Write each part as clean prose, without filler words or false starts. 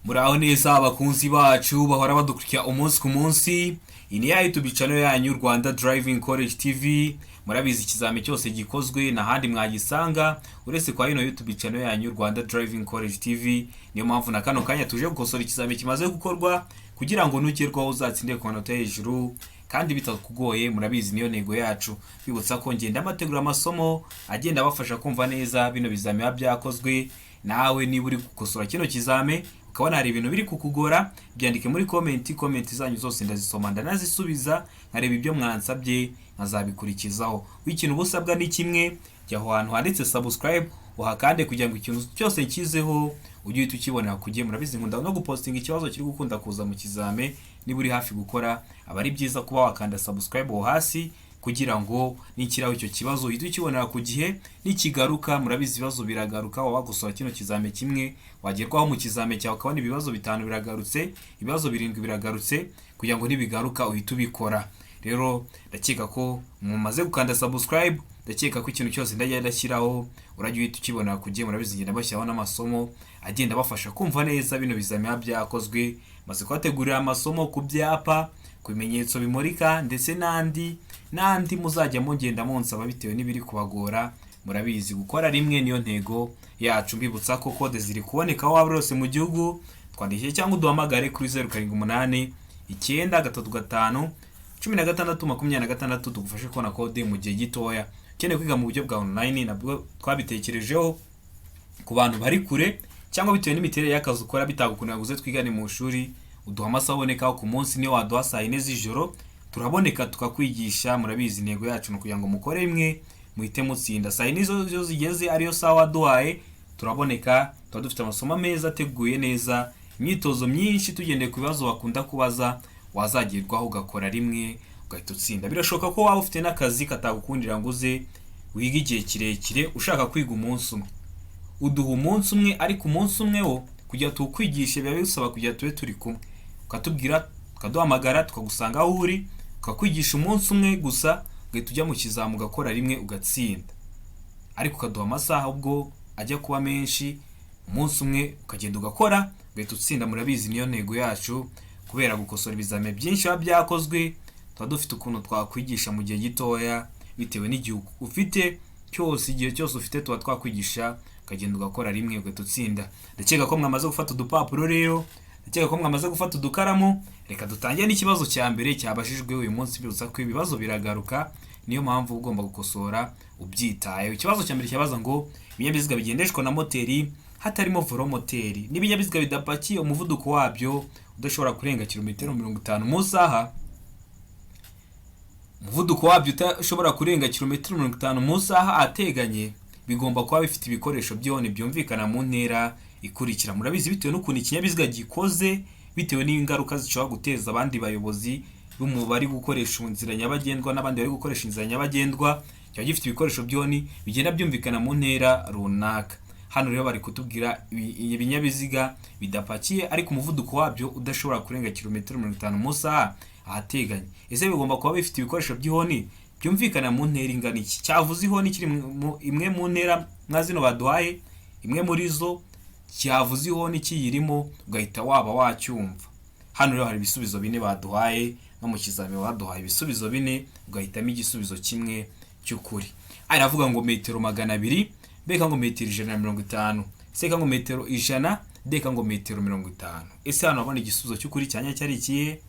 Muraho neza, abakunzi bacu bahora badukurikira umunsi ku munsi. Iyi ni ya YouTube channel yanyu, Rwanda Driving College TV. Murabizi, ikizami cyose gikozwe nta handi mwagisanga uretse kwa ino YouTube channel yanyu, Rwanda Driving College TV. Niyo mpamvu na kano kanya tuje gukosora ikizami kimaze gukorwa kugira ngo nugerwaho uzatsinde ku manota hejuru kandi bitakugoye. Murabizi, niyo ntego yacu. Bibutsa ko ngenda amategura amasomo agenda abafasha kumva neza bino bizami biba byakozwe. Nawe niba uri gukosora kino kizame ukabona hari ibintu biri kukugora, byandike muri comment. Comment zanyu zose ndazisoma, ndanazisubiza, nkareba ibyo mwansabye nkazabikurikizaho. Ikintu uba usabwa ni kimwe: jya aho hantu handitse subscribe, uhakande kugira ngo ikintu cyose nshyizeho ujye uhita ukibonera ku gihe. Murabizi, nkunda no gupostinga ikibazo kiri gukunda kuza mu kizame. Niba uri hafi gukora, aba ari byiza kuba wakanda subscribe aho hasi kugira ngo nikiraho icyo kibazo uhite ukibonera ku gihe nikigaruka. Murabizi, ibibazo biragaruka. Waba wagosora kino kizame kimwe, wagerwaho mu kizame cyawe ukabona ibibazo bitanu biragarutse, ibibazo birindwi biragarutse, kugira ngo nibigaruka uhite ubikora. Rero ndakeka ko mumaze gukanda subscribe, ndakeka ko ikintu cyose ndajya ndashyiraho urajya uhita ukibona ku gihe. Murabizi, ngenda bashyiraho n'amasomo agenda abafasha kumva neza bino bizami biba byakozwe. Maze kubategurira amasomo ku byapa, ku bimenyetso bimurika, ndetse n'andi n'andi muzajya mugenda munsaba bitewe n'ibiri kubagora. Murabizi, gukora rimwe niyo ntego yacu. Mbibutsa ko kode ziri kuboneka aho waba uri hose mu gihugu. Twandikiye cyangwa uduhamagare kuri 0789351626, tugufashe kubona kode mu gihe gitoya. Ukeneye kwiga mu buryo bwa online, nabwo twabitekerejeho ku bantu bari kure cyangwa bitewe n'imiterere y'akazi ukora bitagukundira ngo uze twigane mu ishuri. Uduha amasaha abonekaho ku munsi, niyo waduha saa 4 z'ijoro turaboneka tukakwigisha. Murabizi, intego yacu ni ukugira ngo mukore rimwe muhite mutsinda. Saa 4 zo zigeze, ariyo saha waduhaye, turaboneka. Tuba dufite amasomo meza ateguye neza, imyitozo myinshi tugendeye ku bibazo bakunda kubaza, wazagerwaho ugakora rimwe ugahita utsinda. Birashoboka ko waba ufite n'akazi katagukundira ngo uze wige igihe kirekire. Ushaka kwiga umunsi umwe, uduha umunsi umwe, ariko umunsi umwe wo kugira tuwukwigishe biba bisaba kugira tube turi kumwe, ukatubwira, ukaduhamagara, tukagusanga aho uri, tukakwigisha umunsi umwe gusa, ugahita ujya mu kizamu ugakora rimwe ugatsinda. Ariko ukaduha amasaha ubwo ajya kuba menshi, umunsi umwe ukagenda ugakora ugahita utsinda. Murabizi, niyo ntego yacu. Kubera gukosora ibizame byinshi biba byakozwe, tuba dufite ukuntu twakwigisha mu gihe gitoya bitewe n'igihe ufite cyose. Igihe cyose ufite tuba twakwigisha, ukagenda ugakora rimwe ugahita utsinda. Ndakeka ko mwamaze gufata udupapuro rero, ndakeka ko mwamaze gufata udukaramu. Reka dutangire n'ikibazo cya mbere cyabajijwe uyu munsi. Bibutsa ko ibibazo biragaruka, niyo mpamvu ugomba gukosora ubyitayeho. Ikibazo cya mbere cyabaza ngo: ibinyabiziga bigendeshwa na moteri hatarimo voromoteri n'ibinyabiziga bidapakiye, umuvuduko wabyo udashobora kurenga kilometero 50 mu isaha, umuvuduko wabyo udashobora kurenga kilometero 50 mu isaha ateganye, bigomba kuba bifite ibikoresho by'ihoni byumvikana mu ntera ikurikira. Murabizi, bitewe n'ukuntu ikinyabiziga gikoze, bitewe n'ingaruka zishobora guteza abandi bayobozi bari gukoresha inzira nyabagendwa n'abandi bari gukoresha inzira nyabagendwa, kiba gifite ibikoresho by'ihoni bigenda byumvikana mu ntera runaka. Hano rero bari kutubwira ibinyabiziga bidapakiye ariko umuvuduko wabyo udashobora kurenga kilometero 50 mu isaha ahateganye. Ese bigomba kuba bifite ibikoresho by'ihoni byumvikana mu ntera ingana iki? Cyavuze ihoni kiri imwe mu ntera nka zino baduhaye, imwe muri zo cyavuze ihoni kiyirimo, ugahita waba wacyumva. Hano rero hari ibisubizo bine baduhaye. No mu kizami baduhaye ibisubizo bine, ugahitamo igisubizo kimwe cy'ukuri. Aravuga ngo metero 200, B ngo metero 150, C ngo metero 100, D ngo metero 50. Ese hano wabona igisubizo cy'ukuri cyanya cyari ikihe?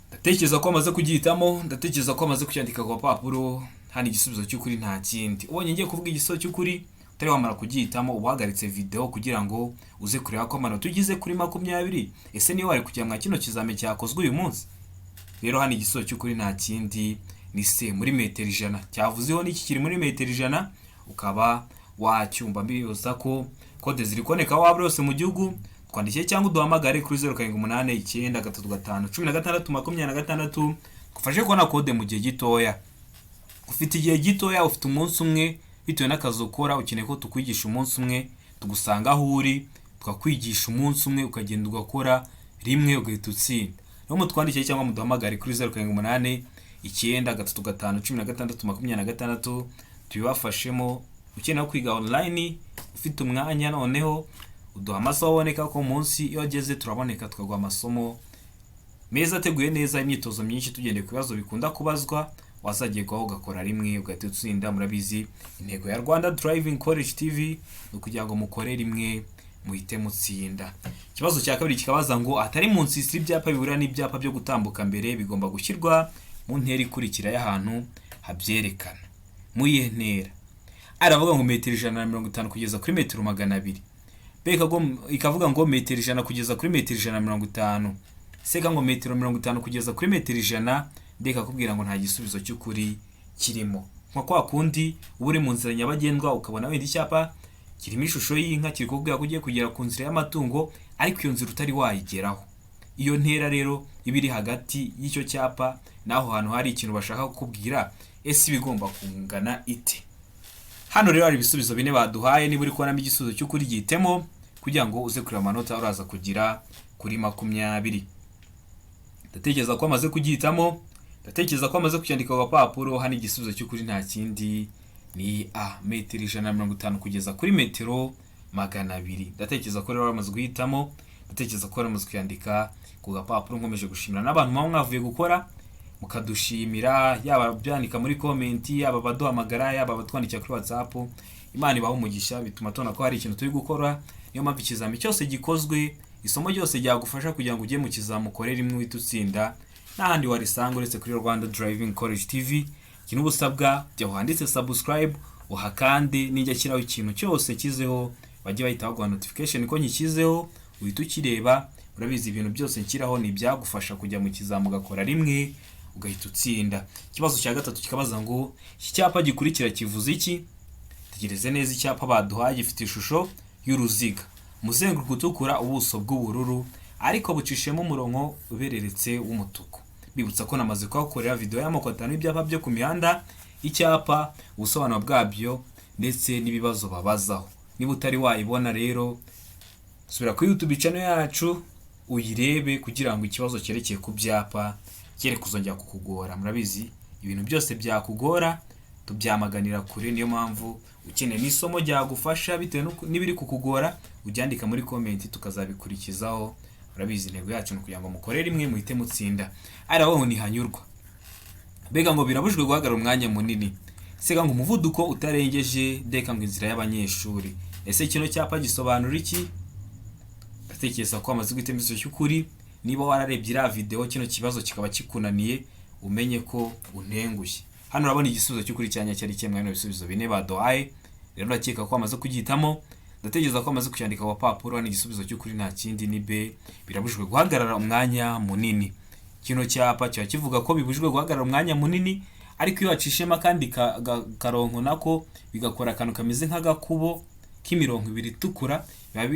Ndatekereza ko amaze kugihitamo, ndatekereza ko amaze kucyandika ku gapapuro. Hano igisubizo cy'ukuri nta kindi. Ubonye ngiye kuvuga igisubizo cy'ukuri utari wamara kugihitamo, uba uhagaritse video kugira ngo uze kureba ko amanota ugize kuri 20, ese niyo wari kujya mwa kino kizami cyakozwe uyu munsi? Rero hano igisubizo cy'ukuri nta kindi, ni C, muri metero 100. Cyavuzeho n'iki kiri muri metero 100, ukaba wacyumva. Mbibutsa ko kode ziri kuboneka aho waba uri hose mu gihugu. Twandikiye cyangwa uduhamagare kuri 0789351626, gufashe kubona kode mu gihe gitoya. Ufite igihe gitoya, ufite umunsi umwe, bitewe n'akazi ukora, ukeneye ko tukwigisha umunsi umwe, tugusanga aho uri tukakwigisha umunsi umwe, ukagenda ugakora rimwe ugahita utsinda. Niho mutwandikiye cyangwa muduhamagare kuri 0789351626, tubibafashemo. Ukeneye kwiga online, ufite umwanya, noneho Uduha amasaha uboneka ku munsi, iyo ageze turaboneka tukaguha amasomo meza ateguye neza, imyitozo myinshi tugendeye ku bibazo bikunda kubazwa, wazagerwaho ugakora rimwe ugahita utsinda. Murabizi, intego ya Rwanda Driving College TV ni ukugira ngo mukore rimwe muhite mutsinda. Ikibazo cya kabiri kikabaza ngo: atari mu nsisiro, ibyapa biburira n'ibyapa byo gutambuka mbere bigomba gushyirwa mu ntera ikurikira y'ahantu habyerekana. Mu iyihe ntera? Aravuga ngo metero 150 kugeza kuri metero 200. B ikavuga ngo metero 100 kugeza kuri metero 150. C ngo metero 50 kugeza kuri metero 100. D ikakubwira ngo nta gisubizo cy'ukuri kirimo. Nka kwa kundi uba uri mu nzira nyabagendwa, ukabona wenda icyapa kirimo ishusho y'inka, kiri kukubwira ko ugiye kugera ku nzira y'amatungo, ariko iyo nzira utari wayigeraho. Iyo ntera rero iba iri hagati y'icyo cyapa n'aho hantu hari ikintu bashaka kukubwira, ese iba igomba kungana ite? Hano rero hari ibisubizo bine baduhaye. Niba uri kubonamo igisubizo cy'ukuri, gihitemo kugira ngo uze kureba amanota uraza kugira kuri 20. Ndatekereza ko amaze kugihitamo, ndatekereza ko amaze kucyandika ku gapapuro. Hano igisubizo cy'ukuri nta kindi, ni A, metero 150 kugeza kuri metero 200. Ndatekereza ko rero bamaze guhitamo, ndatekereza ko bamaze kuyandika ku gapapuro. Nkomeje gushimira n'abantu muba mwavuye gukora mukadushimira, yaba byandika muri comment, yaba abaduhamagara, yaba abatwandikira kuri WhatsApp. Imana ibaha umugisha, bituma tubona ko hari ikintu turi gukora. Niyo mpamvu ikizami cyose gikozwe, isomo ryose ryagufasha kugira ngo ujye mu kizami ukore rimwe uhite utsinda, n'ahandi warisanga uretse kuri Rwanda Driving College TV. Ikintu uba usabwa, jya wanditse subscribe uhakande, nijya ashyiraho ikintu cyose kizeho bajye bahita baguha notification ko nkikizeho, uhita ukireba. Urabizi, ibintu byose nshyiraho ni ibyagufasha kujya mu kizami ugakora rimwe ugahita utsinda. Ikibazo cya gatatu kikabaza ngo: iki cyapa gikurikira kivuze iki? Tegereze neza, icyapa baduhaye gifite ishusho y'uruziga, umuzenguruko utukura, ubuso bw'ubururu, ariko bucishemo umurongo ubereretse w'umutuku. Bibutsa ko namaze kuhakorera video y'amoko atanu y'ibyapa byo ku mihanda, icyapa, ubusobanuro bwabyo ndetse n'ibibazo babazaho. Niba utari wayibona rero, subira kuri YouTube channel yacu uyirebe, kugira ngo ikibazo cyerekeye ku byapa cyere kuzongera kukugora. Murabizi, ibintu byose byakugora tubyamaganira kure. Niyo mpamvu ukeneye n'isomo ryagufasha bitewe n'ibiri kukugora, ubyandika muri comment tukazabikurikizaho. Murabizi, intego yacu ni ukugira ngo mukore rimwe muhite mutsinda. Ari aho ntihanyurwa. Mbega ngo birabujijwe guhagarara umwanya munini, sega ngo umuvuduko utarengeje, deka ngo inzira y'abanyeshuri. Ese kino cyapa gisobanura iki? Ndatekereza ko wamaze guhitamo igisubizo cy'ukuri. Niba wararebye iriya video, kino kibazo kikaba kikunaniye, umenye ko untengushye. Hano urabona igisubizo cy'ukuri cyanya cyari kimwe bino bisubizo bine baduhaye. Rero ndakeka ko wamaze kugihitamo, ndatekereza ko wamaze kucyandika ku gapapuro. Hano igisubizo cy'ukuri nta kindi, ni B, birabujijwe guhagarara umwanya munini. Kino cyapa kiba kivuga ko bibujijwe guhagarara umwanya munini, ariko iyo wacishemo akandi karongo nako bigakora akantu kameze nk'agakubo k'imirongo ibiri itukura, biba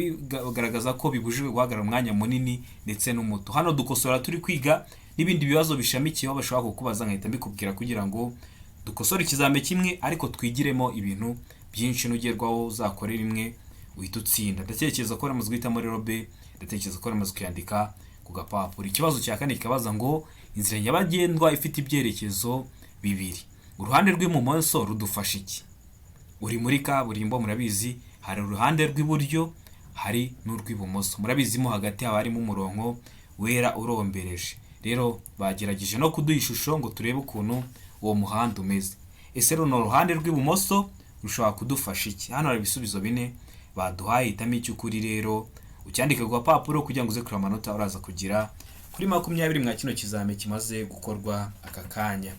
bigaragaza ko bibujijwe guhagarara umwanya munini ndetse n'umuto. Hano dukosora turi kwiga n'ibindi bibazo bishamikiyeho bashobora kukubaza, nkahita mbikubwira kugira ngo dukosore ikizame kimwe ariko twigiremo ibintu byinshi, nugerwaho uzakore rimwe uhita utsinda. Ndatekereza ko waramaze guhitamo rero B, ndatekereza ko waramaze kuyandika ku gapapuro. Ikibazo cya kane kikabaza ngo: inzira nyabagendwa ifite ibyerekezo bibiri, uruhande rw'ibumoso rudufasha iki? Uri muri kaburimbo, murabizi, hari uruhande rw'iburyo, hari n'urw'ibumoso. Murabizi, mo hagati haba harimo umurongo wera urombereje. Rero bagerageje no kuduha ishusho ngo turebe ukuntu uwo muhanda umeze. Ese runo ruhande rw'ibumoso rushobora kudufasha iki? Hano hari ibisubizo bine baduhaye, hitamo icy'ukuri rero ucyandike ku gapapuro kugira ngo uze kureba amanota uraza kugira kuri 20 mwa kino kizame kimaze gukorwa aka kanya.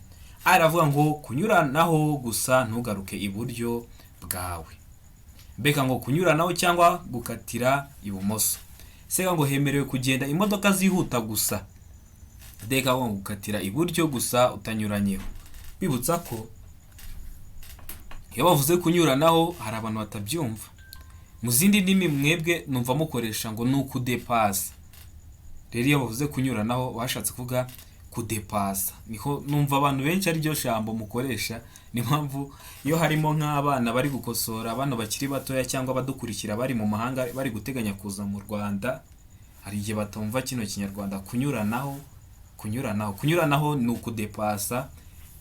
Aravuga ngo kunyuranaho gusa ntugaruke iburyo bwawe, mbega ngo kunyuranaho cyangwa gukatira ibumoso, sega ngo hemerewe kugenda imodoka zihuta gusa, deka ngo gukatira iburyo gusa utanyuranyeho. Bibutsa ko iyo bavuze kunyuranaho hari abantu batabyumva mu zindi ndimi, mwebwe numva mukoresha ngo ni ukudepasa. Rero iyo bavuze kunyuranaho bashatse kuvuga kudepasa, niho numva abantu benshi ariryo jambo mukoresha. Niyo mpamvu iyo harimo nk'abana bari gukosora, abana bakiri batoya cyangwa abadukurikira bari mu mahanga bari guteganya kuza mu Rwanda, hari igihe batumva kino Kinyarwanda kunyuranaho. Kunyuranaho, kunyuranaho ni ukudepasa.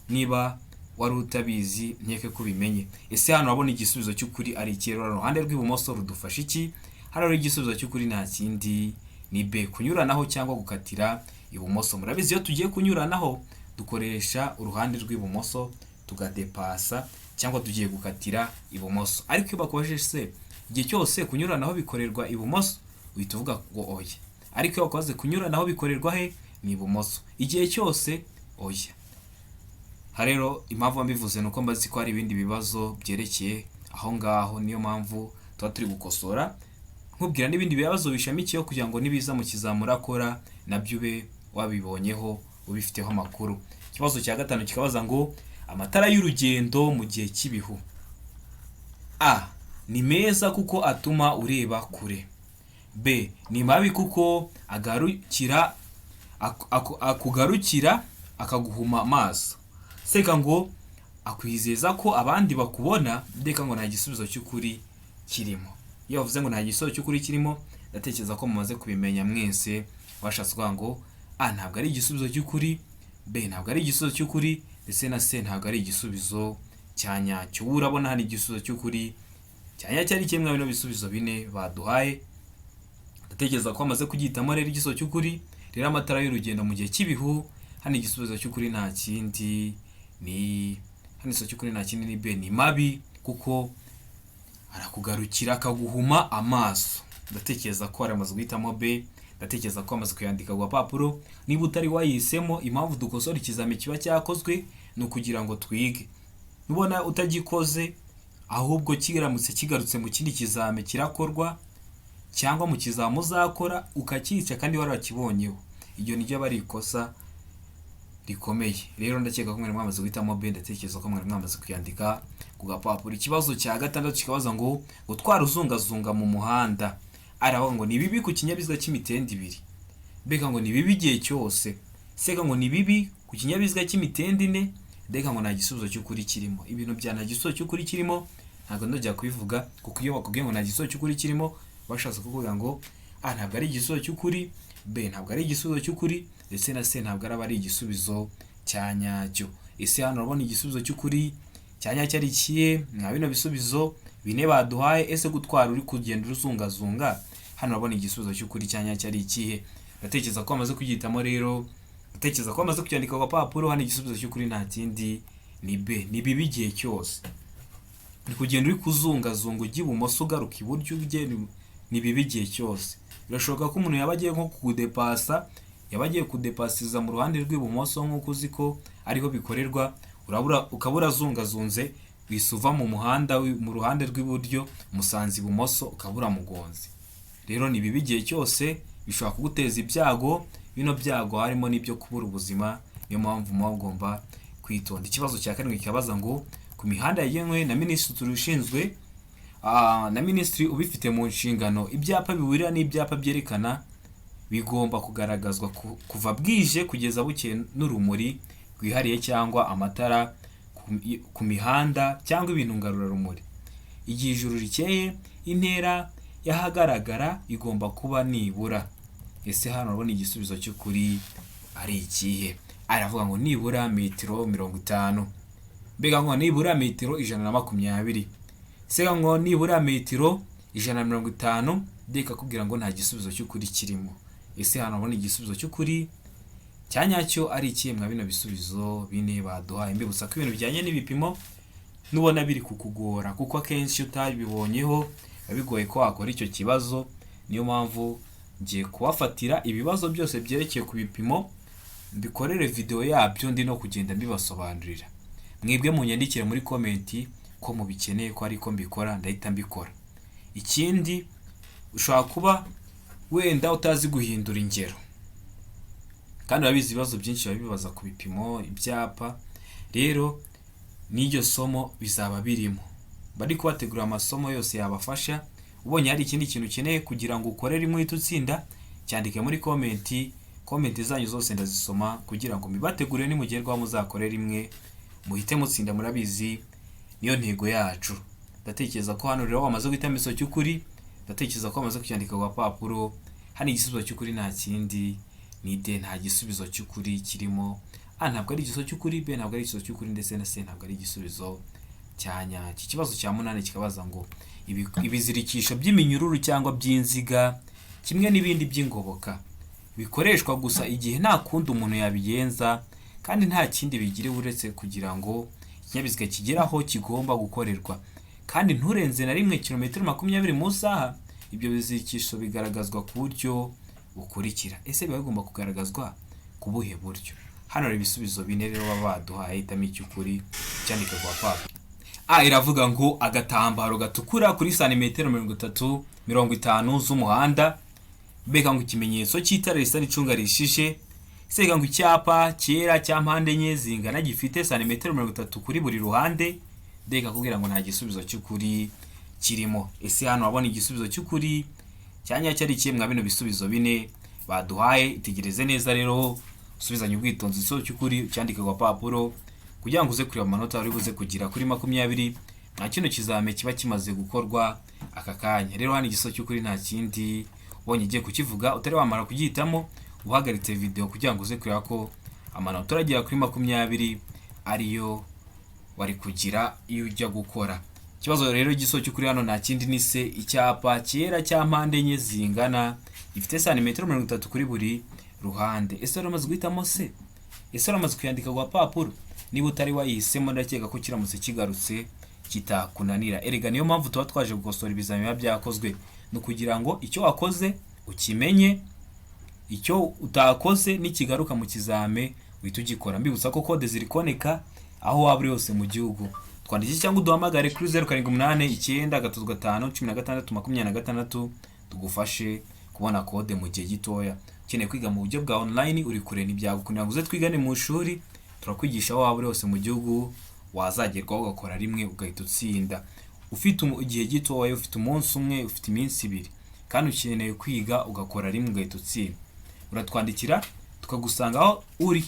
Niba wari utabizi, nkeke ko ubimenye. Ese hano urabona igisubizo cy'ukuri ari iki? Rero uruhande rw'ibumoso rudufasha iki? Hano rero igisubizo cy'ukuri nta kindi ni B, kunyuranaho cyangwa gukatira ibumoso. Murabizi, iyo tugiye kunyuranaho dukoresha uruhande rw'ibumoso tugadepasa, cyangwa tugiye gukatira ibumoso. Ariko iyo bakubajije se igihe cyose kunyuranaho bikorerwa ibumoso, uhita uvuga ngo oya. Ariko iyo bakubaze kunyuranaho bikorerwa he, ni ibumoso igihe cyose, oya. Ha rero impamvu mbivuze ni uko mbazi ko hari ibindi bibazo byerekeye aho ngaho, niyo mpamvu tuba turi gukosora nkubwira n'ibindi bibazo bishamikiyeho, kugira ngo nibiza mu kizamura akora nabyo ube wabibonyeho, ubifiteho amakuru. Ikibazo cya gatanu kikabaza ngo amatara y'urugendo mu gihe cy'ibihu: A, ni meza kuko atuma ureba kure; B, ni mabi kuko agarukira akugarukira akaguhuma amaso; C ngo akwizeza ko abandi bakubona; D ngo nta gisubizo cy'ukuri kirimo. Iyo bavuze ngo nta gisubizo cy'ukuri kirimo, ndatekereza ko mumaze kubimenya mwese, bashatse kuvuga ngo A ntabwo ari igisubizo cy'ukuri, B ntabwo ari igisubizo cy'ukuri, ndetse na C ntabwo ari igisubizo cya nyacyo. Wowe urabona hano igisubizo cy'ukuri cya nyacyo ari kimwe bino bisubizo bine baduhaye? Ndatekereza ko bamaze kugihitamo rero igisubizo cy'ukuri. Rero amatara y'urugendo mu gihe cy'ibihu, hano igisubizo cy'ukuri nta kindi ni, hano igisubizo cy'ukuri nta kindi ni B, ni mabi kuko arakugarukira akaguhuma amaso. Ndatekereza ko waramaze guhitamo B, ndatekereza ko wamaze kuyandika ku gapapuro. Niba utari wayihisemo, impamvu dukosora ikizami kiba cyakozwe ni ukugira ngo twige. Nubona utagikoze, ahubwo kiramutse kigarutse mu kindi kizami kirakorwa, cyangwa mu kizami uzakora ukacyica kandi warakibonyeho, iryo niryo aba ari ikosa rikomeye. Rero ndakeka ko mwari mwamaze guhitamo B, ndatekereza ko mwari mwamaze kuyandika ku gapapuro. Ikibazo cya gatandatu kikabaza ngo gutwara uzungazunga mu muhanda: aravuga ngo ni bibi ku kinyabiziga cy'imitende ibiri, B ngo ni bibi igihe cyose, C ngo ni bibi ku kinyabiziga cy'imitende ine, D ngo nta gisubizo cy'ukuri kirimo. Ibintu bya nta gisubizo cy'ukuri kirimo ntabwo ndajya kubivuga, kuko iyo bakubwiye ngo nta gisubizo cy'ukuri kirimo, bashatse kuvuga ngo A ntabwo ari igisubizo cy'ukuri, B ntabwo ari igisubizo cy'ukuri, ndetse na C ntabwo araba ari igisubizo cya nyacyo. Ese hano urabona igisubizo cy'ukuri cya nyacyo ari ikihe mwa bino bisubizo bine baduhaye? Ese gutwara uri kugenda uruzungazunga, hano urabona igisubizo cy'ukuri cya nyacyo ari ikihe? Ndatekereza ko bamaze kugihitamo rero, ndatekereza ko bamaze kucyandika ku gapapuro. Hano igisubizo cy'ukuri nta kindi ni B, ni bibi igihe cyose. Uri kugenda uri kuzungazunga, ujya ibumoso ugaruka iburyo, ugenda, ni bibi igihe cyose. Birashoboka ko umuntu yaba agiye nko kudepasa, yaba agiye kudepasiza mu ruhande rw'ibumoso nk'uko uzi ko ariho bikorerwa, urabura ukaba urazungazunze, wise uva mu muhanda mu ruhande rw'iburyo, musanze ibumoso, ukaba uramugonze. Rero ni bibi igihe cyose, bishobora kuguteza ibyago. Bino byago harimo n'ibyo kubura ubuzima, niyo mpamvu muba mugomba kwitonda. Ikibazo cya karindwi kikabaza ngo ku mihanda yagenwe na minisitiri ushinzwe na minisitiri ubifite mu nshingano, ibyapa biburira n'ibyapa byerekana bigomba kugaragazwa kuva bwije kugeza bukeye n'urumuri rwihariye cyangwa amatara ku mihanda cyangwa ibintu ngarurarumuri. Igihe ijuru rikeye, intera y'ahagaragara igomba kuba nibura. Ese hano urabona igisubizo cy'ukuri ari ikihe? Aravuga ngo nibura metero 50, mbega ngo nibura metero 120, se ngo nibura metero 150, D kakubwira ngo nta gisubizo cy'ukuri kirimo. Ese hano urabona igisubizo cy'ukuri cya nyacyo ari ikihe mwa bino bisubizo bine baduhaye? Mbibutsa ko ibintu bijyanye n'ibipimo nubona biri kukugora, kuko akenshi iyo utabibonyeho biba bigoye ko wakora icyo kibazo, niyo mpamvu ngiye kubafatira ibibazo byose byerekeye ku bipimo, mbikorere video yabyo, ndi no kugenda mbibasobanurira. Mwebwe munyandikire muri comment ko mubikeneye ko ariko mbikora, ndahita mbikora. Ikindi, ushobora kuba wenda utazi guhindura ingero, kandi urabizi ibibazo byinshi biba bibaza ku bipimo, ibyapa. Rero n'iryo somo bizaba birimo, bari kubategurira amasomo yose yabafasha. Ubonye hari ikindi kintu ukeneye kugira ngo ukore rimwe uhite utsinda, cyandike muri comment. Comment zanyu zose ndazisoma kugira ngo mbibategurire, nimugerwaho muzakore rimwe muhite mutsinda. Murabizi niyo ntego yacu. Ndatekereza ko hano rero wamaze guhitamo igisubizo cy'ukuri, ndatekereza ko wamaze kucyandika ku gapapuro. Hano igisubizo cy'ukuri nta kindi ni D, nta gisubizo cy'ukuri kirimo. A ntabwo ari igisubizo cy'ukuri, B ntabwo ari igisubizo cy'ukuri, ndetse na C ntabwo ari igisubizo cya nyacyo. Ikibazo cya munani kikabaza ngo Ibizirikisho by'iminyururu cyangwa by'inziga kimwe n'ibindi by'ingoboka bikoreshwa gusa igihe nta kundi umuntu yabigenza kandi nta kindi bigiriwe uretse kugira ngo ikinyabiziga kigere aho kigomba gukorerwa, kandi nturenze na rimwe kilometero 20 mu isaha. Ibyo bizirikisho bigaragazwa ku buryo bukurikira. Ese biba bigomba kugaragazwa ku buhe buryo? Hano hari ibisubizo bine rero baba baduhaye, hitamo icy'ukuri cyandika ku gapapuro. A iravuga ngo agatambaro gatukura kuri santimetero 30 50 z'umuhanda. B ngo ikimenyetso cy'itara risa n'icunga rishishe. C ngo icyapa cyera cya mpande enye zingana gifite santimetero 30 kuri buri ruhande. D ikakubwira ngo nta gisubizo cy'ukuri kirimo. Ese hano wabona igisubizo cy'ukuri cya nyacyo ari ikihe mwa bino bisubizo bine baduhaye? Itegereze neza rero, usubizanye ubwitonzi igisubizo cy'ukuri cyandike ku gapapuro kugira ngo uze kureba amanota uri buze kugira kuri 20 nta kino kizame kiba kimaze gukorwa aka kanya. Rero hano igisubizo cy'ukuri nta kindi, ubonye ugiye kukivuga utari wamara kugihitamo, uhagaritse video kugira ngo uze kureba ko amanota uragera kuri 20 ariyo wari kugira iyo ujya gukora ikibazo. Rero igisubizo cy'ukuri hano nta kindi ni C, icyapa cyera cya mpande enye zingana gifite santimetero 30 kuri buri ruhande. Ese wari umaze guhitamo C? Ese wari umaze kuyandika ku gapapuro? Niba utari wayihisemo, ndakeka ko kiramutse kigarutse kitakunanira. Erega niyo mpamvu tuba twaje gukosora ibizamini biba byakozwe, ni ukugira ngo icyo wakoze ukimenye, icyo utakoze nikigaruka mu kizame uhita ugikora. Mbibutsa ko kode ziri kuboneka aho waba uri hose mu gihugu. Twandike cyangwa uduhamagare kuri 0789351626 tugufashe kubona kode mu gihe gitoya. Ukeneye kwiga mu buryo bwa online, uri kure ntibyagukundira ngo uze twigane mu ishuri, turakwigisha aho waba uri hose mu gihugu, wazagerwaho ugakora rimwe ugahita utsinda. Ufite igihe gitoya, ufite umunsi umwe, ufite iminsi 2 kandi ukeneye kwiga ugakora rimwe ugahita utsinda, uratwandikira tukagusanga aho uri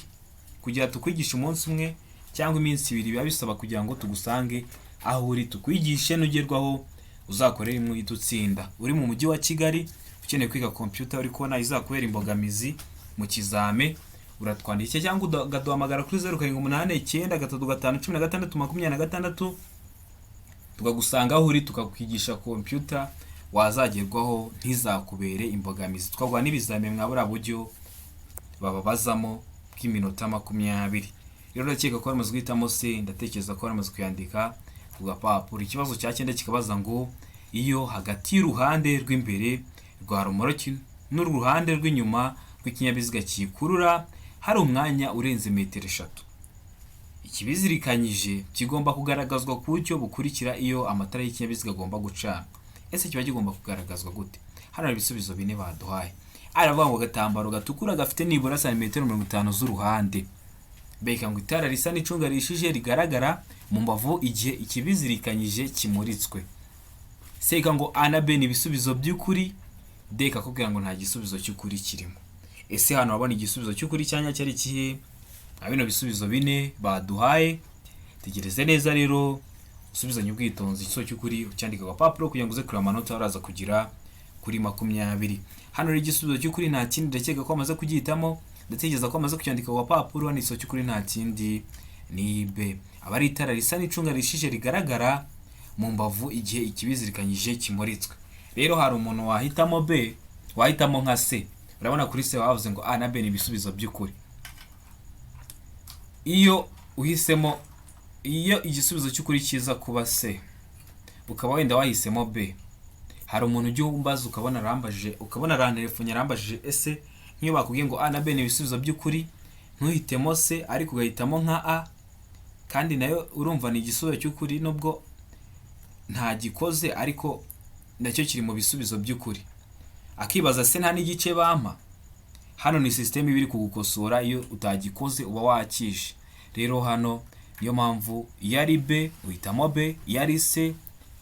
kugira tukwigishe umunsi umwe cyangwa iminsi 2. Biba bisaba kugira ngo tugusange aho uri tukwigishe, nugerwaho uzakore rimwe uhite utsinda. Uri mu mujyi wa Kigali ukeneye kwiga computer, uri kubona izakubera imbogamizi mu kizame, uratwandikira cyangwa ukaduhamagara kuri 0789351626 tukagusanga aho uri tukakwigisha computer, wazagerwaho ntizakubere imbogamizi. Twaguha n'ibizamini mwa buriya buryo bababazamo bw'iminota 20. Rero ndakeka ko bamaze guhitamo C, ndatekereza ko bamaze kuyandika ku gapapuro. Ikibazo cya cyenda kikabaza ngo iyo hagati y'uruhande rw'imbere rwa romoroki n'uruhande rw'inyuma rw'ikinyabiziga kiyikurura hari umwanya urenze metero 3, ikibizirikanyije kigomba kugaragazwa ku buryo bukurikira iyo amatara y'ikinyabiziga agomba gucana. Ese kiba kigomba kugaragazwa gute? Hano hari ibisubizo bine baduhaye. Aravuga ngo agatambaro gatukura gafite nibura santimetero 50 z'uruhande. B ngo itara risa n'icunga rishije rigaragara mu mbavu igihe ikibizirikanyije kimuritswe. C ngo A na B ni ibisubizo by'ukuri. D kakubwira ngo nta gisubizo cy'ukuri kirimo. Ese hano wabona igisubizo cy'ukuri cyanya cyari ikihe nka bino bisubizo bine baduhaye? Tegereze neza rero, usubizanye ubwitonzi igisubizo cy'ukuri ucyandika ku gapapuro kugira ngo uze kureba amanota uraza kugira kuri 20. Hano rero igisubizo cy'ukuri nta kindi, ndakeka ko amaze kugihitamo, ndatekereza ko amaze kucyandika ku gapapuro. Hano igisubizo cy'ukuri nta kindi ni B, aba ari itara risa n'icunga rishije rigaragara mu mbavu igihe ikibizirikanyije kimuritswe. Rero hari umuntu wahitamo B, wahitamo nka C. Urabona kuri C bavuze ngo A na B ni ibisubizo by'ukuri. Iyo uhisemo, iyo igisubizo cy'ukuri kiza kuba C ukaba wenda wahisemo B, hari umuntu ujya umbaza ukabona arambajije, ukabona arantelefone arambajije: ese nk'iyo bakubwiye ngo A na B ni ibisubizo by'ukuri, ntuhitemo C ariko ugahitamo nka A, kandi nayo urumva ni igisubizo cy'ukuri nubwo ntagikoze ariko nacyo kiri mu bisubizo by'ukuri, akibaza se nta n'igice bampa? Hano ni sisiteme iba iri kugukosora, iyo utagikoze uba wakishe. Rero hano niyo mpamvu iyo ari B uhitamo B, iyo ari C,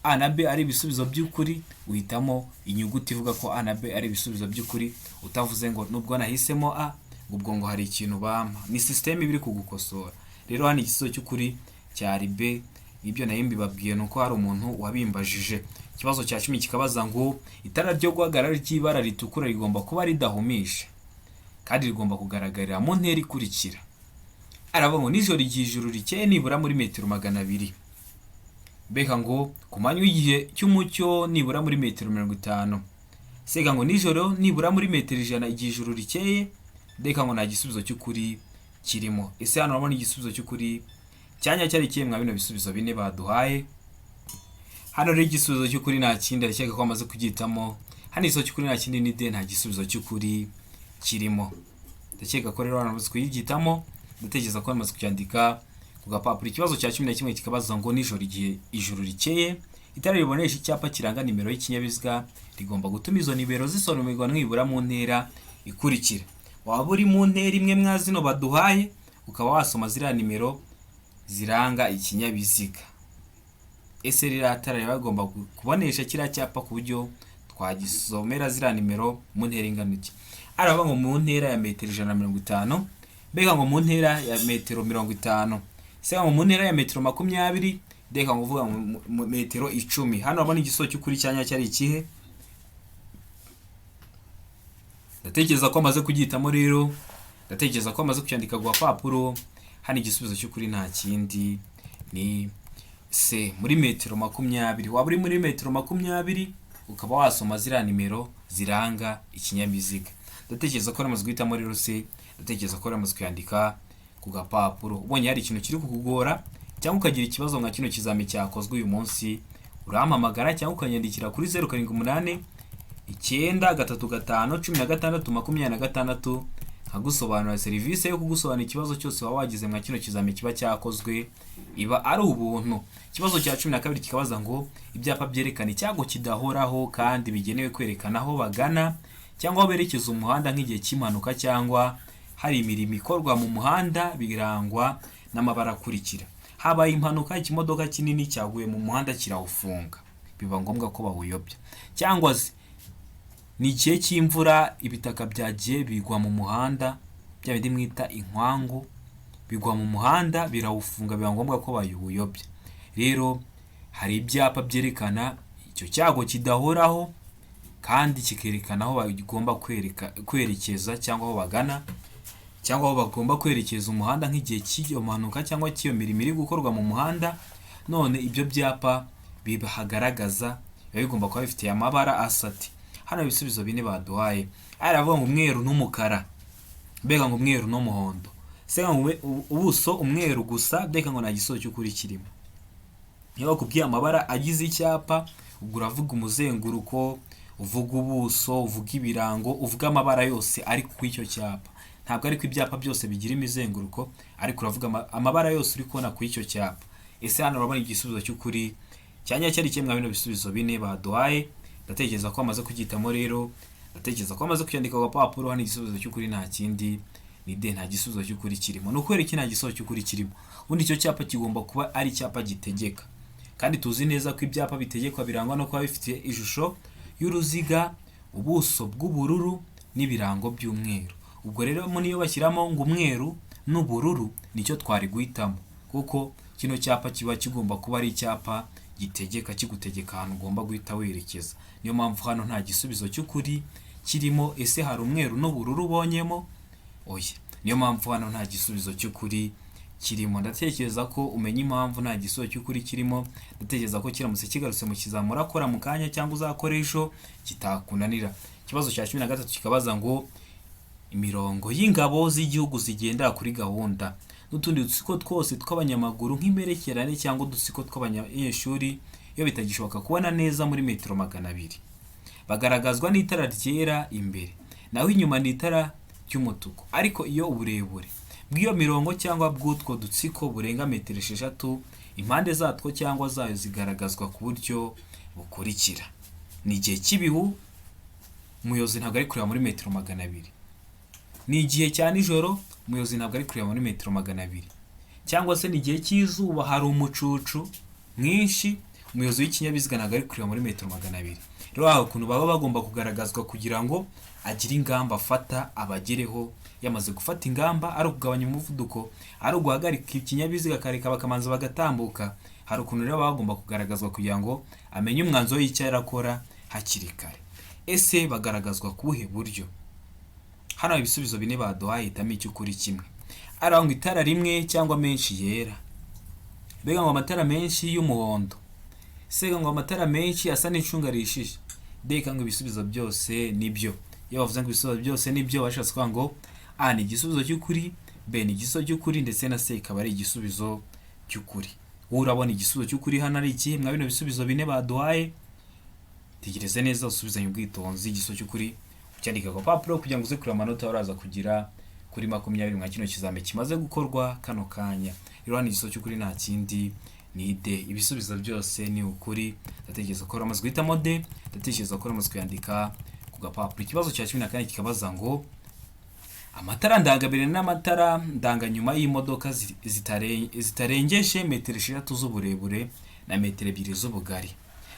A na B ari ibisubizo by'ukuri, uhitamo inyuguti ivuga ko A na B ari ibisubizo by'ukuri, utavuze ngo nubwo nahisemo A ubwo ngo hari ikintu bampa. Ni sisiteme iba iri kugukosora. Rero hano igisubizo cy'ukuri cyari B. Ibyo nayo mbibabwiye ni uko hari umuntu wabimbajije. Ikibazo cya 10 kikabaza ngo itara ryo guhagarara ry'ibara ritukura rigomba kuba ridahumisha kandi rigomba kugaragarira mu ntera ikurikira. Aravuga ngo nijoro igihe ijuru rikeye nibura muri metero 200. Mbega ngo ku manywa igihe cy'umucyo nibura muri metero 50. Sega ngo nijoro nibura muri metero 100 igihe ijoro rikeye. Reka ngo nta gisubizo cy'ukuri kirimo. Ese hano urabona igisubizo cy'ukuri cyanya cyari ikihe mwa bino bisubizo bine baduhaye? Hano rero igisubizo cy'ukuri nta kindi, ndakeka ko amaze kugihitamo. Hano igisubizo cy'ukuri nta kindi ni D, nta gisubizo cy'ukuri kirimo. Ndakeka ko rero bamaze kuyigitamo, ndatekereza ko bamaze kucyandika ku gapapuro. Ikibazo cya 11 kikabaza ngo nijoro igihe ijoro rikeye, itara ribonesha icyapa kiranga nimero y'ikinyabiziga rigomba gutuma izo nimero zisomerwa nibura mu ntera ikurikira. Waba uri mu ntera imwe mwa zino baduhaye, ukaba wasoma ziriya nimero ziranga ikinyabiziga. Ese ririya tara riba rigomba kubonesha kiriya cyapa ku buryo twagisomera ziriya nimero mu ntera ingana iki? Aravuga ngo mu ntera ya metero 150, mbega ngo mu ntera ya metero 50, se ngo mu ntera ya metero 20, reka ngo uvuga ngo metero 10. Hano urabona igisubizo cy'ukuri cyanya cyari ikihe? Ndatekereza ko amaze kugihitamo rero, ndatekereza ko amaze kucyandika ku gapapuro. Hano igisubizo cy'ukuri nta kindi ni C, muri metero 20. Waba uri muri metero 20 ukaba wasoma ziriya nimero ziranga ikinyabiziga. Ndatekereza ko amaze guhitamo rero C, ndatekereza ko amaze kuyandika ku gapapuro. Ubonye hari ikintu kiri kukugora cyangwa ukagira ikibazo nka kino kizami cyakozwe uyu munsi, urampamagara cyangwa ukanyandikira kuri 0 7 8 9 3 5 16 26, nkagusobanurira. Serivisi yo kugusobanurira ikibazo cyose waba wagize mwa kino kizami kiba cyakozwe iba ari ubuntu. Ikibazo cya 12 kikabaza ngo ibyapa byerekana icyago kidahoraho kandi bigenewe kwerekana aho bagana cyangwa aho berekeza umuhanda nk'igihe cy'impanuka cyangwa hari imirimo ikorwa mu muhanda birangwa n'amabara akurikira. Habaye impanuka, ikimodoka kinini cyaguye mu muhanda kirawufunga, biba ngombwa ko bawuyobya. Cyangwa se ni igihe cy'imvura, ibitaka byagiye bigwa mu muhanda, bya bindi mwita inkwangu, bigwa mu muhanda birawufunga, biba ngombwa ko bawuyobya. Rero hari ibyapa byerekana icyo cyago kidahoraho kandi kikerekana aho bagomba kwerekeza cyangwa aho bagana cyangwa aho bagomba kwerekeza umuhanda nk'igihe cy'iyo mpanuka cyangwa cy'iyo mirimo iri gukorwa mu muhanda. None ibyo byapa bihagaragaza biba bigomba kuba bifitiye amabara asati. Hano ibisubizo bine baduhaye, aravuga ngo umweru n'umukara, mbega ngo umweru n'umuhondo, se ngo ubuso umweru gusa, mbega ngo nta gisubizo cy'ukuri kirimo. Niba bakubwiye amabara agize icyapa, ubwo uravuga umuzenguruko, uvuga ubuso, uvuga ibirango, uvuga amabara yose ari ku icyo cyapa. Ntabwo ariko ibyapa byose bigira imizenguruko, ariko uravuga amabara yose uri kubona ku icyo cyapa. Ese hano urabona igisubizo cy'ukuri cyanya cyari kimwe bino bisubizo bine baduhaye? Ndatekereza ko amaze kugihitamo rero, ndatekereza ko amaze kuyandika ku gapapuro. Hano igisubizo cy'ukuri nta kindi ni D, nta gisubizo cy'ukuri kirimo. Ni ukubera iki nta gisubizo cy'ukuri kirimo? Ubundi icyo cyapa kigomba kuba ari icyapa gitegeka, kandi tuzi neza ko ibyapa bitegekwa birangwa no kuba bifite ishusho y'uruziga, ubuso bw'ubururu n'ibirango by'umweru. Ubwo rero niyo bashyiramo ngo umweru n'ubururu nicyo twari guhitamo, kuko kino cyapa kiba kigomba kuba ari icyapa gitegeka, kigutegeka ahantu ugomba guhita werekeza. Niyo mpamvu hano nta gisubizo cy'ukuri kirimo. Ese hari umweru n'ubururu ubonyemo? Oya. Niyo mpamvu hano nta gisubizo cy'ukuri kirimo. Ndatekereza ko umenya impamvu nta gisubizo cy'ukuri kirimo. Ndatekereza ko kiramutse kigarutse mu kizamura akora mu kanya cyangwa uzakora ejo kitakunanira. Ikibazo cya 13 kikabaza ngo imirongo y'ingabo z'igihugu zigendera kuri gahunda n'utundi dutsiko twose tw'abanyamaguru nk'imperekerane cyangwa udutsiko tw'abanyeshuri iyo bitagishoboka kubona neza muri metero 200, bagaragazwa n'itara ryera imbere, naho inyuma ni itara ry'umutuku. Ariko iyo uburebure bw'iyo mirongo cyangwa bw'utwo dutsiko burenga metero 6, impande zatwo cyangwa zayo zigaragazwa ku buryo bukurikira. Ni igihe cy'ibihu, umuyobozi ntabwo ari kureba muri metero 200. Ni igihe cya nijoro, umuyobozi ntabwo ari kureba muri metero 200. Cyangwa se ni igihe cy'izuba, hari umucucu mwinshi, umuyobozi w'ikinyabiziga ntabwo ari kureba muri metero 200. Rero aho ukuntu baba bagomba kugaragazwa kugira ngo agire ingamba afata abagereho. Yamaze gufata ingamba, ari ukugabanya umuvuduko, ari uguhagarika ikinyabiziga akareka bakamanza bagatambuka. Hari ukuntu rero baba bagomba kugaragazwa kugira ngo amenye umwanzuro w'icyo arakora hakiri kare. Ese bagaragazwa ku buhe buryo? Hano ibisubizo bine baduhaye, hitamo icy'ukuri kimwe. Arangwa itara rimwe cyangwa menshi yera, mbega ngo amatara menshi y'umuhondo, C ngo amatara menshi asa n'icunga rihishije. D ngo ibisubizo byose nibyo. Iyo bavuze ngo ibisubizo byose nibyo, bashatse kuvuga ngo A ni igisubizo cy'ukuri, B ni igisubizo cy'ukuri, ndetse na C ikaba ari igisubizo cy'ukuri. Wowe urabona igisubizo cy'ukuri hano ari ikihe mwa bino bisubizo bine baduhaye? Tegereze neza, usubizanye ubwitonzi igisubizo cy'ukuri, ucyandika ku gapapuro kugira ngo uze kureba amanota uraza kugira kuri 20 mwa kino kizami kimaze gukorwa kano kanya. Rero hano igisubizo cy'ukuri nta kindi, ni D. Ibisubizo byose ni ukuri. Ndatekereza ko waramaze guhitamo D, ndatekereza ko waramaze kuyandika ku gapapuro. Ikibazo cya 14 kikabaza ngo amatara ndangambere n'amatara ndanganyuma y'imodoka zitarengeje metero 6 z'uburebure na metero 2 z'ubugari,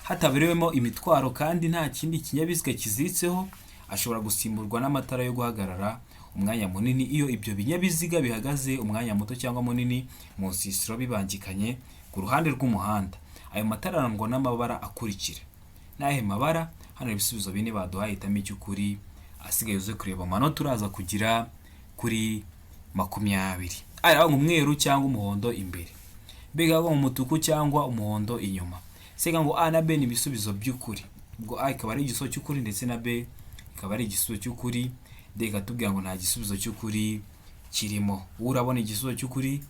hataberewemo imitwaro kandi nta kindi kinyabiziga kiziritseho, ashobora gusimburwa n'amatara yo guhagarara umwanya munini iyo ibyo binyabiziga bihagaze umwanya muto cyangwa munini mu nsisiro bibangikanye ku ruhande rw'umuhanda. Ayo matara arangwa n'amabara akurikira. N'ayahe mabara? Hano ibisubizo bine baduhaye, hitamo icy'ukuri, asigaye uze kureba amanota uraza kugira kuri 20. Aya ngo umweru cyangwa umuhondo imbere, B ngo umutuku cyangwa umuhondo inyuma, C ngo A na B ni ibisubizo by'ukuri. Ubwo A ikaba ari igisubizo cy'ukuri ndetse na B ikaba ari igisubizo cy'ukuri, D ikatubwira ngo nta gisubizo cy'ukuri kirimo. Wowe urabona igisubizo cy'ukuri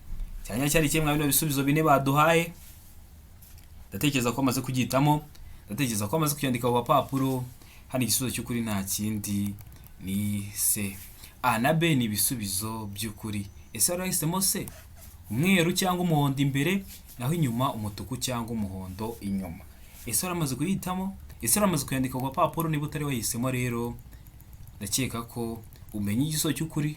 cyanya cyari kimwe mwa bino bisubizo bine baduhaye? Ndatekereza ko amaze kugihitamo, ndatekereza ko amaze kucyandika ku gapapuro. Hano igisubizo cy'ukuri nta kindi, ni C. A na B ni ibisubizo by'ukuri. Ese wari wahisemo C, umweru cyangwa umuhondo imbere, naho inyuma umutuku cyangwa umuhondo inyuma? Ese waramaze kuyihitamo? Ese waramaze kuyandika ku gapapuro? Niba utari wahisemo rero, ndakeka ko umenya igisubizo cy'ukuri.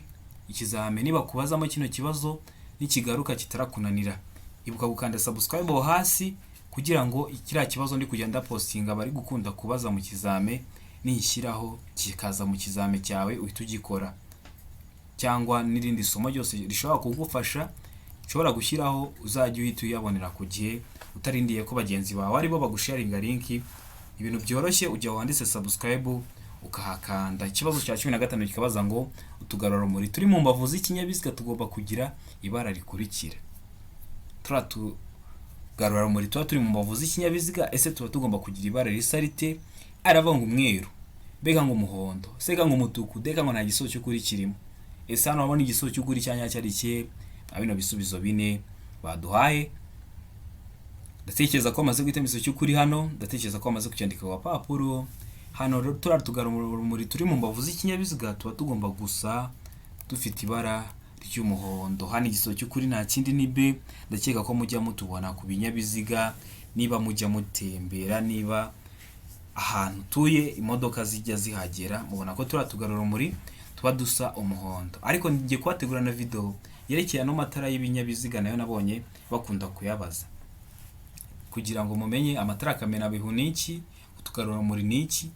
Ikizami nibakubazamo kino kibazo nikigaruka kitarakunanira, ibuka gukanda subscribe aho hasi kugira ngo kiriya kibazo ndi kugenda postinga bari gukunda kubaza mu kizame, nishyiraho kikaza mu kizame cyawe uhita ugikora, cyangwa n'irindi somo ryose rishobora kugufasha ushobora gushyiraho, uzajya uhita uyabonera ku gihe utarindiye ko bagenzi bawe aribo bagusharinga link. Ibintu byoroshye, ujya wanditse subscribe ukahakanda. Ikibazo cya 15 kikabaza ngo utugarurarumuri turi mu mbavu z'ikinyabiziga tugomba kugira ibara rikurikira. Turiya tugarurarumuri tuba turi mu mbavu z'ikinyabiziga, ese tuba tugomba kugira ibara risa rite? Aravuga ngo umweru, B ngo umuhondo, C ngo umutuku, D ngo nta gisubizo cy'ukuri kirimo. Ese hano wabona igisubizo cy'ukuri cya nyacyo ari ikihe mwa bino bisubizo bine baduhaye? Ndatekereza ko bamaze guhitamo igisubizo cy'ukuri hano, ndatekereza ko bamaze kucyandika ku gapapuro. Hano rero turiya tugarurarumuri turi mu mbavu z'ikinyabiziga tuba tugomba gusa dufite ibara ry'umuhondo. Hano igisubizo cy'ukuri nta kindi, ni B. Ndakeka ko mujya mutubona ku binyabiziga niba mujya mutembera, niba ahantu utuye imodoka zijya zihagera, mubona ko turiya tugarurarumuri tuba dusa umuhondo. Ariko ngiye kubategura na video yerekeye ano matara y'ibinyabiziga, nayo nabonye bakunda kuyabaza, kugira ngo mumenye amatara kamenabihu ni iki, utugarurarumuri ni iki.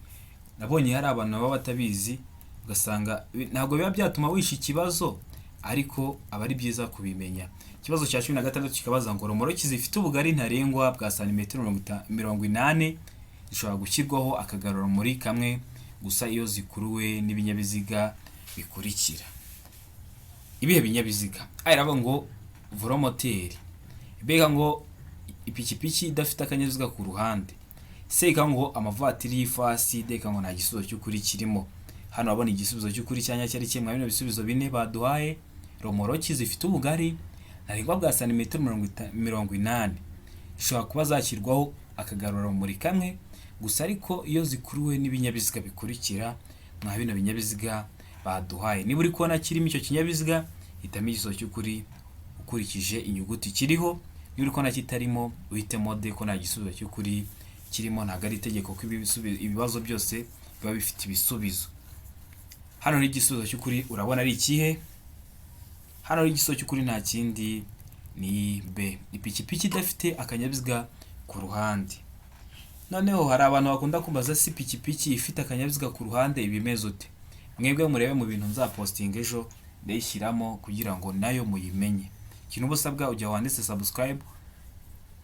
Nabonye hari abantu baba batabizi, ugasanga ntabwo biba byatuma wisha ikibazo, ariko aba ari byiza kubimenya. Ikibazo cya 16 kikabaza ngo romoroki zifite ubugari ntarengwa bwa santimetero 80 zishobora gushyirwaho akagarurarumuri kamwe gusa iyo zikuruwe n'ibinyabiziga bikurikira. Ibihe binyabiziga? A iravuga ngo velomoteri, B ngo ipikipiki idafite akanyabiziga ku ruhande, C ngo amavatiri y'ifasi, D ngo nta gisubizo cy'ukuri kirimo. Hano urabona igisubizo cy'ukuri cya nyacyo ari kimwe mwa bino bisubizo bine baduhaye? Romoroki zifite ubugari ntarengwa bwa santimetero 80 zishobora kuba zashyirwaho akagarurarumuri kamwe gusa, ariko iyo zikuruwe n'ibinyabiziga bikurikira mwa bino binyabiziga baduhaye. Niba uri kubona kirimo icyo kinyabiziga, hitamo igisubizo cy'ukuri ukurikije inyuguti kiriho. Niba uri kubona kitarimo, uhitemo D, ko nta gisubizo cy'ukuri kirimo. Ntabwo ari itegeko ko ibibazo byose biba bifite ibisubizo. Hano ni igisubizo cy'ukuri urabona ari ikihe? Hano ari igisubizo cy'ukuri nta kindi, ni B, ipikipiki idafite akanyabiziga ku ruhande. Noneho hari abantu bakunda kumbaza: si ipikipiki ifite akanyabiziga ku ruhande iba imeze ute? Mwebwe murebe mu bintu nzapostinga ejo, ndayishyiramo kugira ngo nayo muyimenye. Ikintu uba usabwa, ujya wanditse subscribe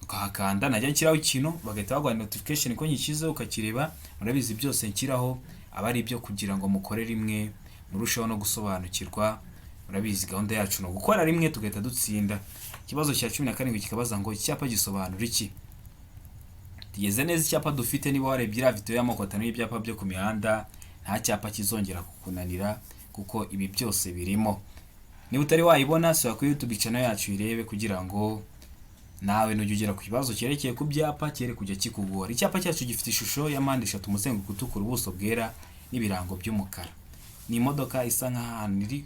ukahakanda, najya nshyiraho ikintu bagahita baguha notification ko nyishyizeho, ukakireba. Murabizi, byose nshyiraho aba ari ibyo kugira ngo mukore rimwe murusheho no gusobanukirwa. Murabizi, gahunda yacu ni ugukora rimwe tugahita dutsinda. Ikibazo cya 17 kikabaza ngo iki cyapa gisobanura iki? Tugeze neza icyapa dufite. Niba warebye iriya video y'amoko atanu y'ibyapa byo ku mihanda, nta cyapa kizongera kukunanira kuko ibi byose birimo. Niba utari wayibona, sura kuri YouTube channel yacu uyirebe, kugira ngo nawe nujya ugera ku kibazo cyerekeye ku byapa cyere kujya kikugora. Icyapa cyacu gifite ishusho ya mpande eshatu, umuzenguruko utukura, ubuso bwera n'ibirango by'umukara. Ni imodoka isa nk'ahantu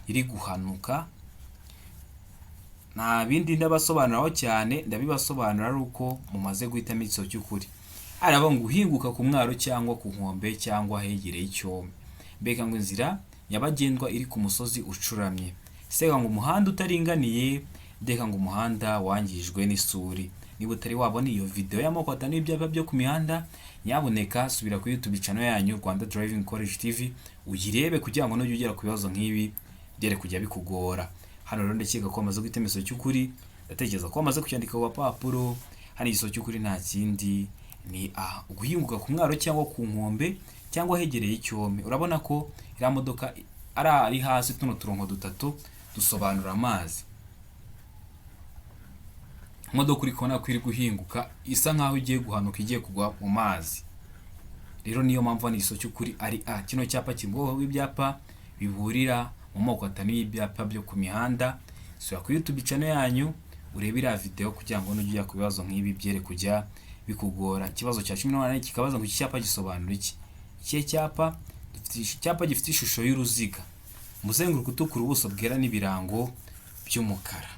iri guhanuka. Nta bindi ndabasobanuraho cyane, ndabibasobanura ari uko mumaze guhitamo igisubizo cy'ukuri. Araba ngo uhinguka ku mwaro cyangwa ku nkombe cyangwa ahegereye icyome. Mbega ngo inzira nyabagendwa iri ku musozi ucuramye. Sega ngo umuhanda utaringaniye. Ndeka ngo umuhanda wangijwe n'isuri. Niba utari wabona iyo video y'amoko atanu y'ibyapa byo ku mihanda, nyabuneka subira kuri YouTube channel yanyu Rwanda Driving College TV uyirebe, kugira ngo nujya ugera ku bibazo nk'ibi byere kujya bikugora. Hano rero ndakeka ko wamaze guhitamo igisubizo cy'ukuri, ndatekereza ko wamaze kucyandika ku gapapuro. Hano igisubizo cy'ukuri nta kindi, ni A, guhinguka ku mwaro cyangwa ku nkombe cyangwa ahegereye icyome. Urabona ko iriya modoka ari hasi, tuno turongo dutatu dusobanura amazi. Imodoka uri kubona ko iri guhinguka, isa nkaho igiye guhanuka, igiye kugwa mu mazi. Rero niyo mpamvu hano igisubizo cy'ukuri ari A. Kino cyapa kiri mu bwoko bw'ibyapa biburira mu moko atanu y'ibyapa byo ku mihanda. Sura kuri YouTube channel yanyu urebe iriya video, kugira ngo nujya ujya ku bibazo nk'ibi byere kujya bikugora. Ikibazo cya 18 kikabaza ngo iki cyapa gisobanura iki? Ikihe cyapa? Dufite icyapa gifite ishusho y'uruziga, umuzenguruko utukura, ubuso bwera n'ibirango by'umukara.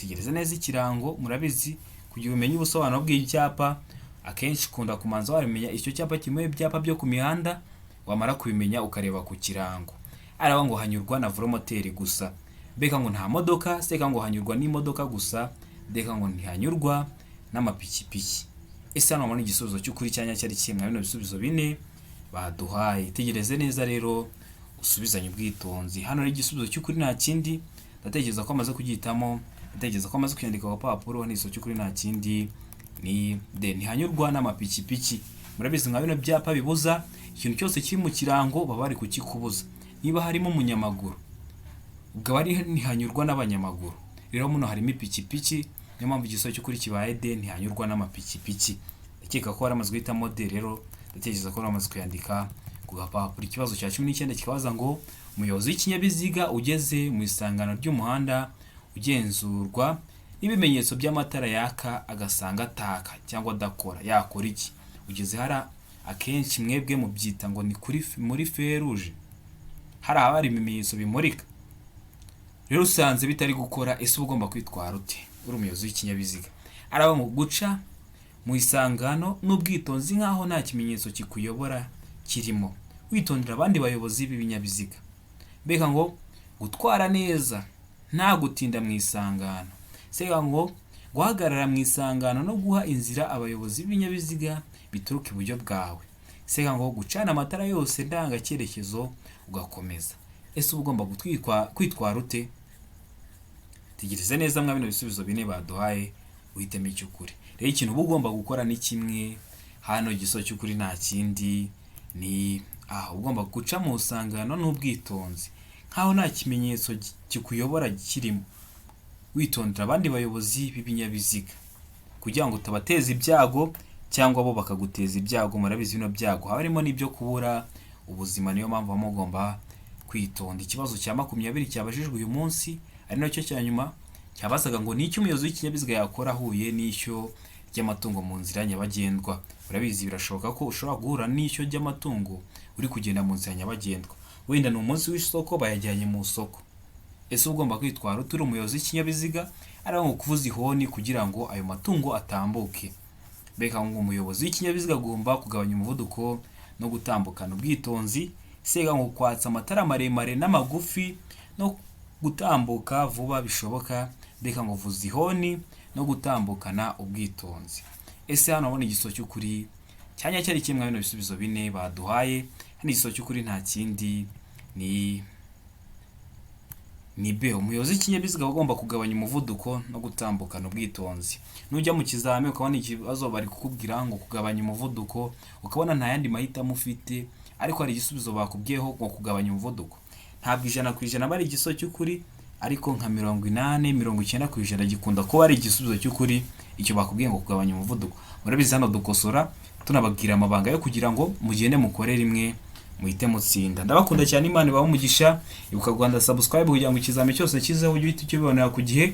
Tegereza neza ikirango. Murabizi, kugira umenye ubusobanuro bw'icyapa, akenshi ukunda kumanza wamenya icyo cyapa kimwe ibyapa byo ku mihanda, wamara kubimenya ukareba ku kirango. Araba ngo hanyurwa na velomoteri gusa, mbega ngo nta modoka, seka ngo hanyurwa n'imodoka gusa, ndeka ngo ntihanyurwa n'amapikipiki. Ese hano wabona igisubizo cy'ukuri cyanya cyari kimwe bino bisubizo bine baduhaye? Tegereze neza rero, usubizanye ubwitonzi. Hano rero igisubizo cy'ukuri nta kindi, ndatekereza ko amaze kugihitamo, ndatekereza ko amaze kwiyandika ku gapapuro. N'igisubizo cy'ukuri nta kindi, ni D, ntihanyurwa n'amapikipiki. Murabizi, nka bino byapa bibuza, ikintu cyose kiri mu kirango baba bari kukikubuza. Niba harimo umunyamaguru, ubwo aba ari ntihanyurwa n'abanyamaguru. Rero muno harimo ipikipiki, niyo mpamvu igisubizo cy'ukuri kibaye D, ntihanyurwa n'amapikipiki. Ndakeka ko waramaze guhitamo D rero, ndatekereza ko waramaze kuyandika ku gapapuro. Ikibazo cya 19 kikabaza ngo umuyobozi w'ikinyabiziga ugeze mu isangano ry'umuhanda ugenzurwa n'ibimenyetso by'amatara yaka agasanga ataka cyangwa adakora, yakora iki? Ugeze hara, akenshi mwebwe mubyita ngo ni kuri muri feruje, hari ahaba ibimenyetso bimurika. Rero usanze bitari gukora, ese uba ugomba kwitwara ute uri umuyobozi w'ikinyabiziga? Araba ngo guca mu isangano n'ubwitonzi nk'aho nta kimenyetso kikuyobora kirimo, witondera abandi bayobozi b'ibinyabiziga. Mbega ngo gutwara neza nta gutinda mu isangano. Sega ngo guhagarara mu isangano no guha inzira abayobozi b'ibinyabiziga bituruka iburyo bwawe. Sega ngo gucana amatara yose ndangacyerekezo ugakomeza. Ese uba ugomba kwitwara ute? Tegereze neza mwa bino bisubizo bine baduhaye, uhitemo icy'ukuri. Rero ikintu uba ugomba gukora ni kimwe hano, igisubizo cy'ukuri nta kindi, ni aha: ugomba guca mu isangano n'ubwitonzi nk'aho nta kimenyetso kikuyobora kirimo, witondera abandi bayobozi b'ibinyabiziga kugira ngo utabateza ibyago cyangwa bo bakaguteza ibyago. Murabizi, bino byago haba harimo n'ibyo kubura ubuzima, niyo mpamvu muba mugomba kwitonda. Ikibazo cya 20 cyabajijwe uyu munsi, ari nacyo cya nyuma, cyabazaga ngo ni icyo umuyobozi w'ikinyabiziga yakora ahuye n'ishyo ry'amatungo mu nzira nyabagendwa? Urabizi, birashoboka ko ushobora guhura n'ishyo ry'amatungo uri kugenda mu nzira nyabagendwa. Wenda ni umunsi w'isoko, bayajyanye mu isoko. Ese uba ugomba kwitwara ute uri umuyobozi w'ikinyabiziga? Ari nko kuvuza ihoni kugira ngo ayo matungo atambuke. Mbega ngo umuyobozi w'ikinyabiziga agomba kugabanya umuvuduko no gutambukana ubwitonzi. Sega ngo kwatsa amatara maremare n'amagufi no gutambuka vuba bishoboka. Mbega ngo vuza ihoni no gutambukana ubwitonzi. Ese hano urabona igisubizo cy'ukuri cyanya cyari kimwe bino bisubizo bine baduhaye? Hano igisubizo cy'ukuri nta kindi, ni B, umuyobozi w'ikinyabiziga aba agomba kugabanya umuvuduko no gutambukana ubwitonzi. Nujya mu kizami ukabona ikibazo bari kukubwira ngo kugabanya umuvuduko, ukabona nta yandi mahitamo ufite, ariko hari igisubizo bakubwiyeho ngo kugabanya umuvuduko, ntabwo 100% aba ari igisubizo cy'ukuri, ariko nka 80, 90% gikunda kuba ari igisubizo cy'ukuri. Icyo bakubwiye ngo kugabanya umuvuduko. Murabizi, hano dukosora tunababwira amabanga yo kugira ngo mugende mukore rimwe muhite mutsinda. Ndabakunda cyane, Imana ibahe umugisha. Ibuka Rwanda subscribe kugira ngo ikizami cyose kizeho ujye uhita ukibonera ku gihe.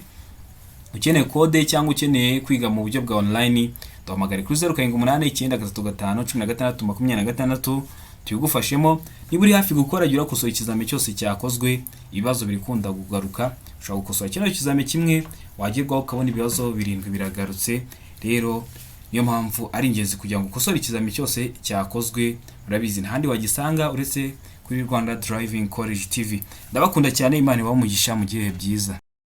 Ukeneye kode cyangwa ukeneye kwiga mu buryo bwa online, duhamagare kuri 0789351626, tubigufashemo. Niba uri hafi gukora, jya urakosora ikizami cyose cyakozwe. Ibibazo birikunda kugaruka. Ushobora gukosora kino kizami kimwe, wagerwaho ukabona ibibazo birindwi biragarutse. Rero niyo mpamvu ari ingenzi kugira ngo ukosore ikizami cyose cyakozwe. Murabizi, ntahandi wagisanga uretse kuri Rwanda Driving College TV. Ndabakunda cyane, Imana ibahe umugisha, mugire ibihe byiza.